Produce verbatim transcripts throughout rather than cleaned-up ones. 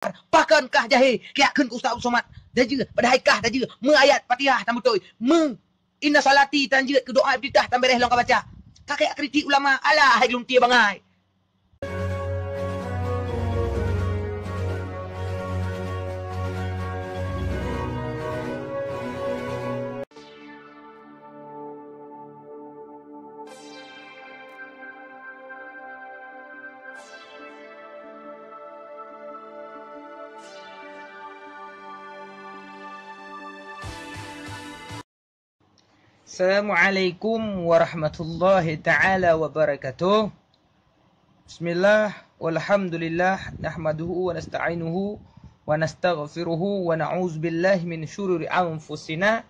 Pakon kah jahé, kiyak kheun keu Ustaz Abdul Somad. Tajeuet, padahai kah tajeuet, meu ayat Fatihah tan beutôi, meu inna salati tan jeuet keu doa iftitah tan bereh lôn ka baca. Ka kiyak kritik ulama, alah hai geuluntie bangai. Assalamualaikum warahmatullahi taala wabarakatuh. Bismillah, walhamdulillah, nahmaduhu wa nasta'inuhu wa nastaghfiruhu wa na'udzu billahi min syururi anfusina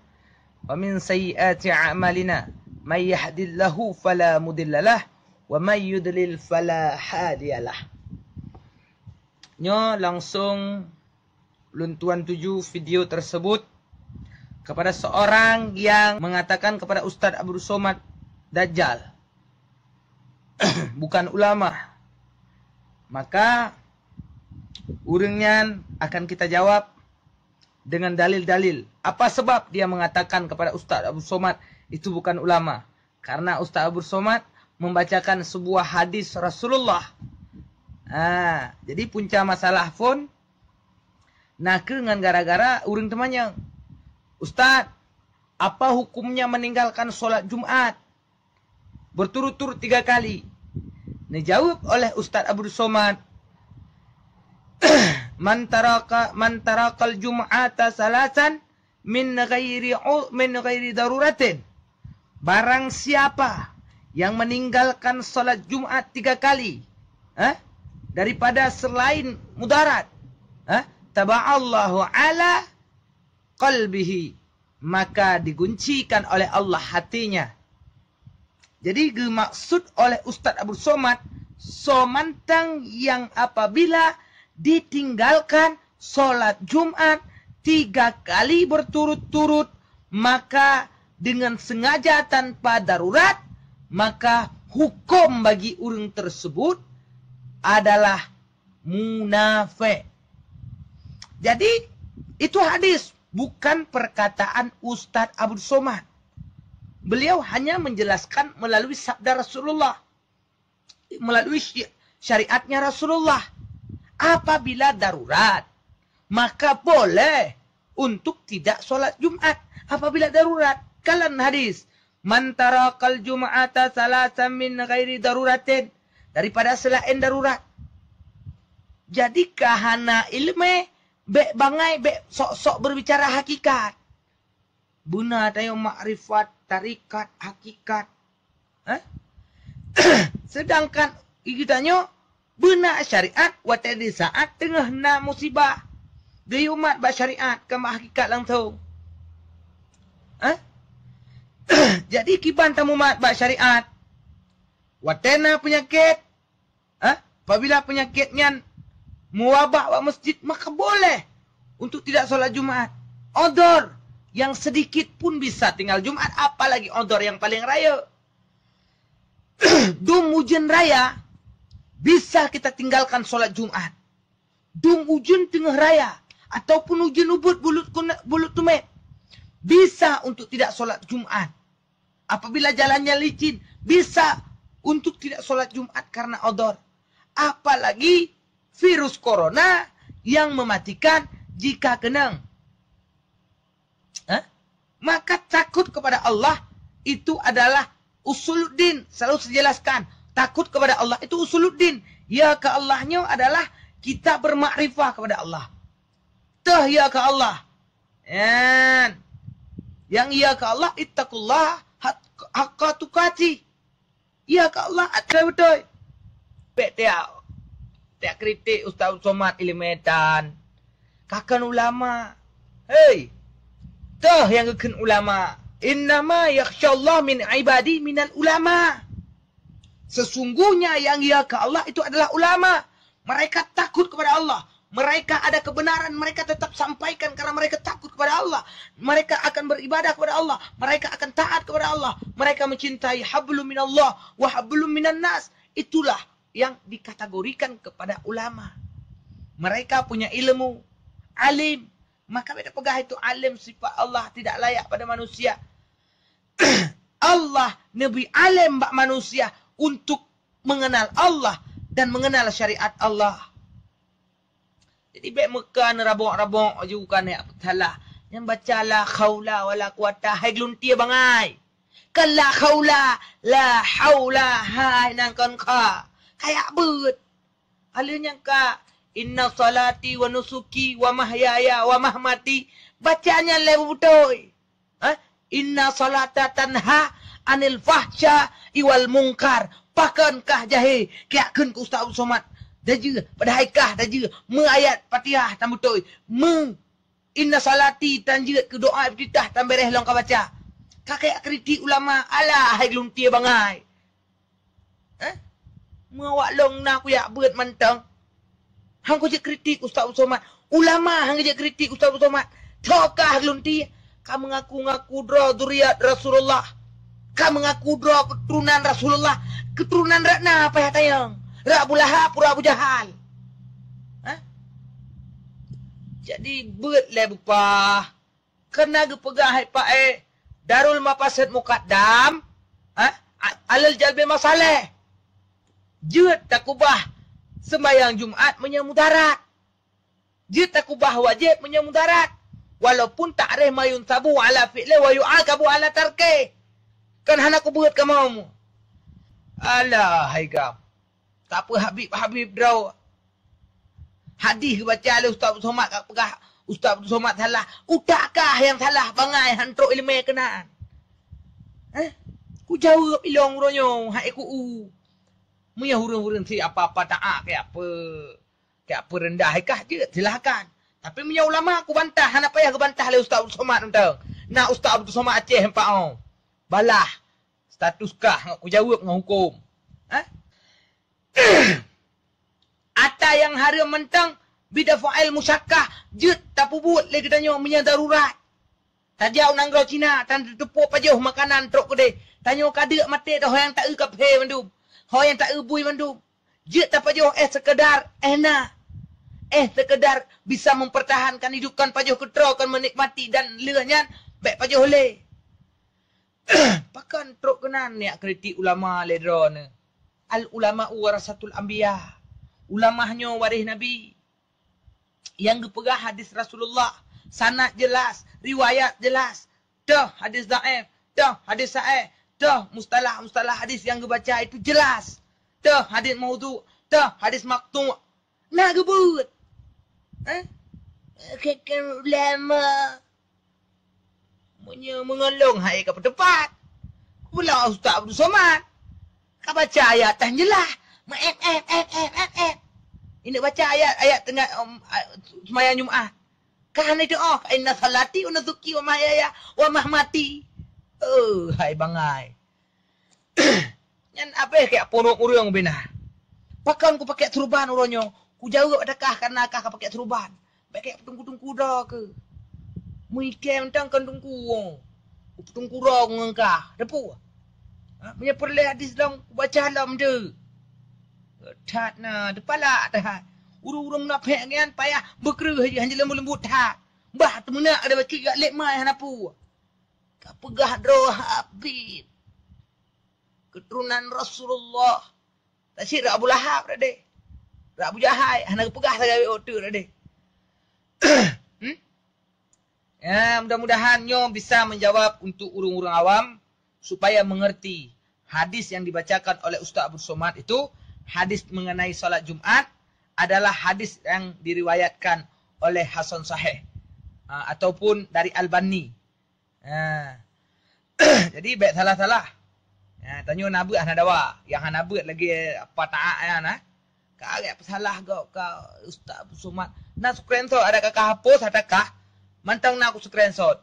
wa min sayyiati a'malina. May yahdillahu fala mudhillalah wa may yudlil fala hadiyalah. Nyoe langsung lôn tuan tuju video tersebut kepada seorang yang mengatakan kepada Ustaz Abdul Somad Dajjal, bukan ulama. Maka ureuëng nyan akan kita jawab dengan dalil-dalil. Apa sebab dia mengatakan kepada Ustaz Abdul Somad itu bukan ulama? Karena Ustaz Abdul Somad membacakan sebuah hadis Rasulullah. Ha, jadi punca masalah phon na kheueh ngon gara-gara ureuëng teumanyong, "Ustaz, apa hukumnya meninggalkan sholat Jumat berturut-turut tiga kali?" Dijawab oleh Ustaz Abdul Somad, "Man taraka, man tarakal jum'ata salasan min ghairi u-, min ghairi daruratin." Barang siapa yang meninggalkan salat Jumat tiga kali, eh, daripada selain mudarat, eh, taba'allahu ala qalbihi, maka diguncikan oleh Allah hatinya. Jadi, geumaksud oleh Ustaz Abdul Somad, soe mantong nyang apabila ditinggalkan sholat Jumat tiga kali berturut-turut, maka dengan sengaja tanpa darurat, maka hukum bagi ureuëng tersebut adalah munafik. Jadi, itu hadis, bukan perkataan Ustaz Abdul Somad. Beliau hanya menjelaskan melalui sabda Rasulullah, melalui syi-, syariatnya Rasulullah. Apabila darurat, maka boleh untuk tidak sholat Jumat apabila darurat. Kalon hadis, "Man tarakal jum'ata salasan min ghairi daruratin," daripada selain darurat. Jadi, ka hana iéleumé, bék bangai, bék sok-sok berbicara hakikat. Beuna tanyoe makrifat, tarikat, hakikat. Eh? Sedangkan geutanyoe beuna syariat watée di saat teungoh na musibah. Geuyue mat bak syariat, kon bak hakikat langsong. Eh? Jadi, kiban tamumat bak syariat? Watée na peunyakét, eh, apabila peunyakét nyan meuwabah bak masjid, maka boleh untuk tidak sholat Jumat. Udhur yang sedikit pun bisa tinggal Jumat, apalagi udhur yang paling rayeuk. Dum ujeuen raya, bisa kita tinggalkan sholat Jumat. Dum ujeuen teungoh raya, ataupun ujeuen ubit buleut kune-, buleut teumé, bisa untuk tidak sholat Jumat. Apabila jalannya licin, bisa untuk tidak sholat Jumat karena udhur. Apalagi virus corona yang mematikan jika keunong. Eh? Maka takut kepada Allah itu adalah usuluddin. Selalu saya jelaskan, takut kepada Allah itu usuluddin. Ya keu Allah nyoe adalah kita bermakrifah kepada Allah. Teuh ya keu Allah. Nyan. Nyang ya keu Allah, ittaqullah haq-, haqqa tuqatih. Ya keu Allah, atra beutôi. Bék tiak, tiak kritik Ustaz Somad iéleumé tan. Ka kon ulama. Hei, teuh nyang geukheun ulama. "Innama yakhsyallaha min ibadi minal ulama." Sesungguhnya yang ya keu Allah itu adalah ulama. Mereka takut kepada Allah. Mereka ada kebenaran, mereka tetap sampaikan karena mereka takut kepada Allah. Mereka akan beribadah kepada Allah. Mereka akan taat kepada Allah. Mereka mencintai hablum minallah wa hablum minan nas. Itulah yang dikategorikan kepada ulama. Mereka punya ilmu, alim. Maka beda peugah itu alim, sifat Allah tidak layak pada manusia. Allah neubri alim bak manusia untuk mengenal Allah dan mengenal syariat Allah. Jadi bèk meuka neurabok-rabok ju kan ya salah. Nyang baca la haula wala quwata hai geuluntie bangai. Kan la haula, la haula hai nan kon kha. Kayak beut. Aleuh nyang ka inna salati wa nusuki wa mahyaya wa mahmati. Baca nyan lé beutôi. Ha? Inna salata tanha anil fahsya iwal mungkar. Pakon kah jahé kiak kheun keu Ustaz Abdul Somad. Dajeuh, padahai kah dajeuh. Meu ayat Fatihah tan beutôi. Meu inna salati tan jeuet keu doa iftitah tan bereh lom ka baca. Ka kiak kritik ulama, alah hai geuluntie bangai. Eh? Meuawak lôn na kuyak beuet mantong. Han kujeuet kritik Ustaz Abdul Somad. Ulama han kujeuet kritik Ustaz Abdul Somad. Tokah geuluntie. Ka mengaku-ngaku droe zuriat Rasulullah. Ka mengaku droe keturunan Rasulullah. Keturunan rak na payah tanyong. Rak Abu Lahab, pura Abu Jahal. Eh? Jadi beuet lé bupah. Keureuna geupeugah hai paéh Darul Mafasid Mukaddam, ha? Alal Jalbil Masalih. Jeuet takubah seumbahyang Jumat meunyoe mudarat. Jeuet takubah wajéb meunyoe mudarat. Walaupun ta'rif ma yunsabu ala fi'li wa yu'aqabu ala tarki. Kan hana kubeuet kamoe. Alah hai gam. Tapeuhabib-habib droe. Hadih geubaca lé Ustaz Abdul Somad ka peugah Ustaz Abdul Somad salah. Utak kah nyang salah bangai han trok ileumé keunan. Eh? Kujaweueb ilong uroe nyoe hai ku u. Meunyoe ureueng-ureueng si apa-apa taat keu apa? Keu apa rendah kah jeuet silahkan. Tapi meunyoe ulama kubantah hana payah geubantah lé Ustaz Abdul Somad mantong. Na Ustaz Abdul Somad Aceh empat oh. Balah status kah ngon kujaweueb ngon huköm. Eh? Ata nyang hareuem mantong bidafa'il musyakkah jeuet tapeubuet lé geutanyoe meunyoe darurat. Tajak u nanggroe Cina tan teupeu pajoh makanan trok keudeh. Tanyoe ka deuk maté dah ho nyang taeu kaphé mandum. Ho nyang taeu bui mandum. Jeuet tapajoh éh seukeudar éh na. Éh seukeudar bisa mempertahankan hidup kan pajoh keutroe kan menikmati dan lheueh nyan bèk pajoh lé. Pakon trok keunan neujak kritik ulama lé droeneuh? Al ulama warasatul anbiya. Ulama nyoe waréh nabi. Nyang geupeugah hadis Rasulullah, sanad jelas, riwayat jelas. Toh hadis dhaif, toh hadis sahih, toh mustalah-mustalah hadis nyang geubaca itu jelas. Toh hadis maudhu, toh hadis maqtu'. Na geubeuet. Eh? Keu ulama. Meunyoe meungon lôn hai ka peuteupat. Bula Ustaz Abdul Somad. Ka baca ayat tan jeulaih. Meep, eep, eep, eep, eep. Ini baca ayat, ayat teungoh, em, a-, seumayang Jumaat. Ka hana doa, "Inna salati wa nusuki wa mahyaya wa mamati." Oh, hai bangai. Nyan abéh keu peurunoe ureueng bina. Pakon kupakèk turban uroe nyoe? Kujaweueb adakah kareuna kah kapakèk turban? Bèk kèk peutungku-tungku droe keuh. Meuikèe mantong kon tungku. Peutungku droe ngon kah. Teupeu? Ha, meunyoe peureulèe hadis lom, kubaca lom deuh. That na, teupalak that. Ureueng-ureueng munafék nyan payah beukreueh jih, hana leumbut-leumbut that. Bah, teumeunak ada bacut jak lét mai hana peue. Ka peugah droe Habib. Keturunan Rasulullah. Tasit rak Abu Lahab tadi. Rak Abu Jahai. Hana geupeugah sagai oto tadi. Hmm? Ya, mudah-mudahan nyoe bisa menjawab untuk ureueng-ureueng awam supaya mengerti hadis yang dibacakan oleh Ustaz Abdul Somad itu, hadis mengenai salat Jumat adalah hadis yang diriwayatkan oleh Hasan Sahih, ah, ataupun dari Albani. Ha. Jadi bèk salah-salah. Ha, tanyoe na beuet hana dawa. Nyang hana beuet lagi apa taat nyan, ha. Ka agak peusalah gob ka Ustaz Abdul Somad. Na screenshot ada ka hapus, ada kah? Mantong na ku screenshot.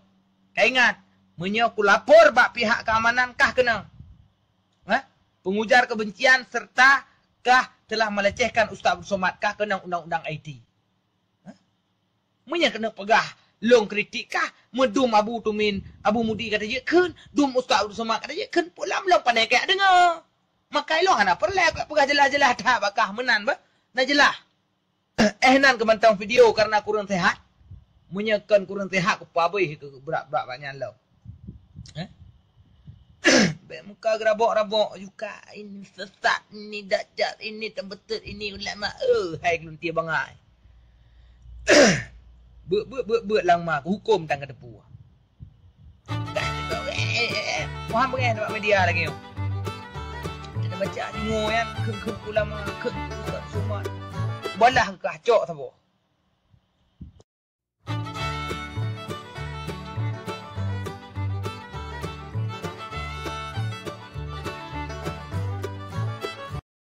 Ka ingat, meunyoe ku lapor bak pihak keamanan kah keunong. Ha? Pengujar kebencian serta kah telah melecehkan Ustaz Abdul Somad kah keunong undang-undang I T. Ha? Meunyoe keuneuk peugah lôn kritik kah, meudum Abu Tumin, Abu Mudi ka tajeuet kheun, dum Ustaz Abdul Somad ka tajeuet kheun, pulam lôn pandai kajak deungoe. Maka ilôn hana peureulèe kajak peugah jeulaih-jeulaih that bak kah meunan bah. Na jeulaih. Eh, nan keu mantong video karena kureueng sehat. Meunyoe kon kureueng sehat, kupabéh keu brat-brat nyan lom. Eh? Bèk muka geurabok-rabok, yuka ini sesat, ini dajjal, ini teumbeuteuet, ini ulama. Eh, hai geuluntie bangai. Beuet, beuet, beuet, beuet lam ma, huköm tan kateupeue. Dah, eh, eh, eh, eh. Moham beungèh bak media lagèe nyoe. Kita baca deungoe nyan, kheun-kheun ulama, kheun ustaz Somad. Balah keu kah cok saboh.